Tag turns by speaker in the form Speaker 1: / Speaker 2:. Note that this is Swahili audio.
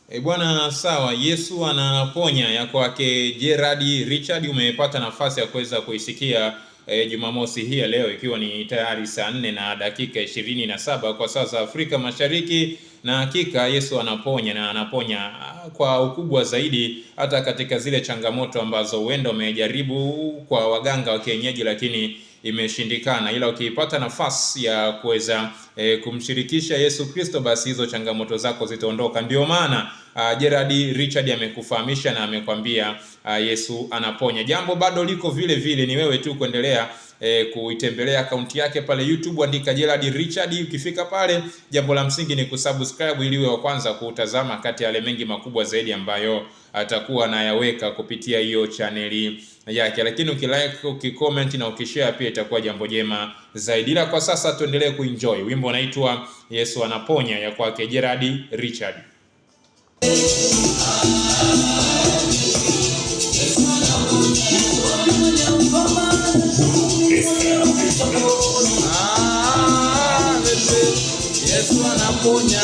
Speaker 1: E bwana, sawa. Yesu anaponya ya kwake Gerard Richard umepata nafasi ya kuweza kuisikia Jumamosi hii ya leo ikiwa ni tayari saa 4 na dakika 27 kwa saa za Afrika Mashariki, na hakika Yesu anaponya na anaponya kwa ukubwa zaidi, hata katika zile changamoto ambazo huenda umejaribu kwa waganga wa kienyeji lakini imeshindikana, ila ukiipata nafasi ya kuweza kumshirikisha Yesu Kristo, basi hizo changamoto zako zitaondoka. Ndio maana Gerard Richard amekufahamisha na amekwambia Yesu anaponya. Jambo bado liko vile vile, ni wewe tu kuendelea kuitembelea akaunti yake pale YouTube, andika Gerard Richard. Ukifika pale, jambo la msingi ni kusubscribe ili uwe wa kwanza kutazama kati ya yale mengi makubwa zaidi ambayo atakuwa anayaweka kupitia hiyo chaneli yake. Lakini ukilike, ukicomment na ukishare pia itakuwa jambo jema zaidi. Ila kwa sasa tuendelee kuenjoy wimbo unaitwa Yesu anaponya ya kwake Gerard Richard.
Speaker 2: Yesu anaponya.